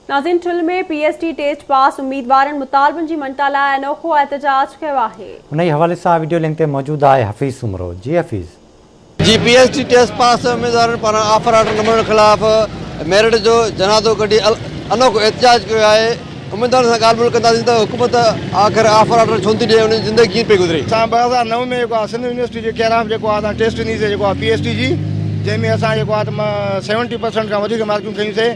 ناظرين Thul ۾ P S T test pass اميدوارن مطالبن جي مڃتا لاء انوکو احتجاج ڪيو آهي. انهي حوالي سان وڊيو لنڪ تي موجود آهي حفيظ سومرو جي حفيظ. جي P S T test pass اميدوارن پاران آفر آرڊر نه ملڻ خلاف ميرٽ جو جنازو ڪڍي انوکو احتجاج ڪيو آهي اميدوارن سان ڳالهه ٻولهه ڪنداسين ته حڪومت آخر آفر آرڊر ڇو نٿي ڏئي انهن جي زندگي ڪيئن پئي گذري. اسان 2009 ۾ جيڪو آهي سنڌ يونيورسٽي جي ڪيراف جيڪو آهي اسان ٽيسٽ ڏني سي جيڪو آهي پي ايس ٽي جي جنهن ۾ اسان جيڪو آهي ته سيونٽي پرسنٽ کان وڌيڪ مارڪون کنيون سي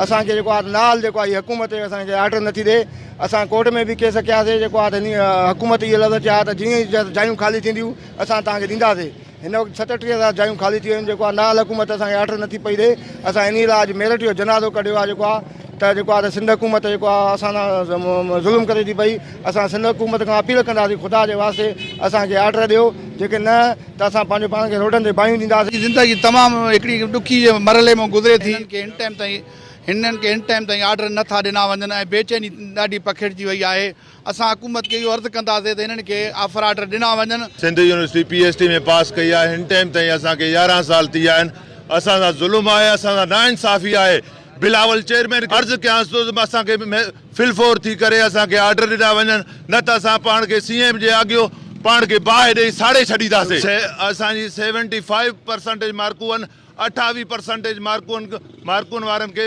اسان کي جيڪو آهي نال جيڪو آهي حڪومت اسان کي آرڊر نٿي ڏئي اسان ڪورٽ ۾ به ڪيس ڪياسي جيڪو آهي ته حڪومت اهي لفظ چيا ته جيئن ئي جايون خالي ٿينديون اسان توهان کي ڏينداسي هن وقت 37 هزار جايون خالي ٿي ويون آهن جيڪو آهي نال حڪومت اسان کي آرڊر نٿي پئي ڏئي اسان انهي لاء اڄ ميرٽ جو جنازو ڪڍيو آهي جيڪو آهي ته جيڪو آهي ته سنڌ حڪومت جيڪو آهي اسان سان ظلم ڪري ٿي پئي اسان سنڌ حڪومت کان اپيل ڪنداسين خدا جي واسطي اسان کي آرڊر ڏيو جيڪي نه ته اسان پنهنجو پاڻ کي روڊن تي باهيون ڏينداسين. زندگي تمام هڪڙي ڏکي مرحلي مان گذري ٿي. هنن کي هن ٽائيم تائين هنن کي هن ٽائيم تائين آرڊر نه ٿا ڏنا وڃن ۽ بيچيني ڏاڍي پکيڙجي وئي آهي. اسان حڪومت کي اهو عرض ڪنداسين ته هنن کي آفر آرڊر ڏنا وڃن. Sindh university P S T ۾ pass ڪئي آهي هن ٽائيم تائين اسان کي 11 سال ٿي ويا آهن اسان سان ظلم آهي اسان سان ناانصافي آهي بلاول چيئرمين کي عرض ڪيانس ٿو ته اسان کي فل فور ٿي ڪري اسان کي آرڊر ڏنا وڃن نه ته اسان پاڻ کي سي ايم جي اڳيو پاڻ کي باهه ڏئي ساڙي ڇڏينداسين. اسان جي سيونٽي فائيو پرسنٽيج مارڪون 28 پرسنٽيج مارڪون مارڪون وارن کي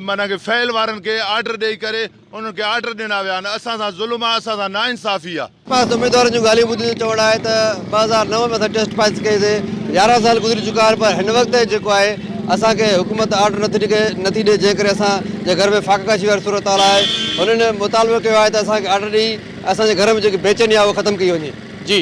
معنيٰ کي فيل وارن کي آرڊر ڏئي ڪري انهن کي آرڊر ڏنا ويا آهن اسان سان ظلم آهي اسان سان ناانصافي آهي. پاس اميدوارن جون ڳالهيون ٻڌندي چوڻ آهي ته 2009 ۾ اسان ٽيسٽ پاس ڪئي سي 11 سال گذري چڪا آهن پر هن وقت تائين جيڪو آهي اسان کي حڪومت آرڊر نٿي نٿي ڏئي جنهن ڪري اسان جي گهر ۾ فاقه ڪشي واري صورتحال آهي هنن مطالبو ڪيو آهي ته اسان کي آرڊر ڏئي اسان جي گهر ۾ جيڪي بيچيني آهي اها ختم ڪئي وڃي جي.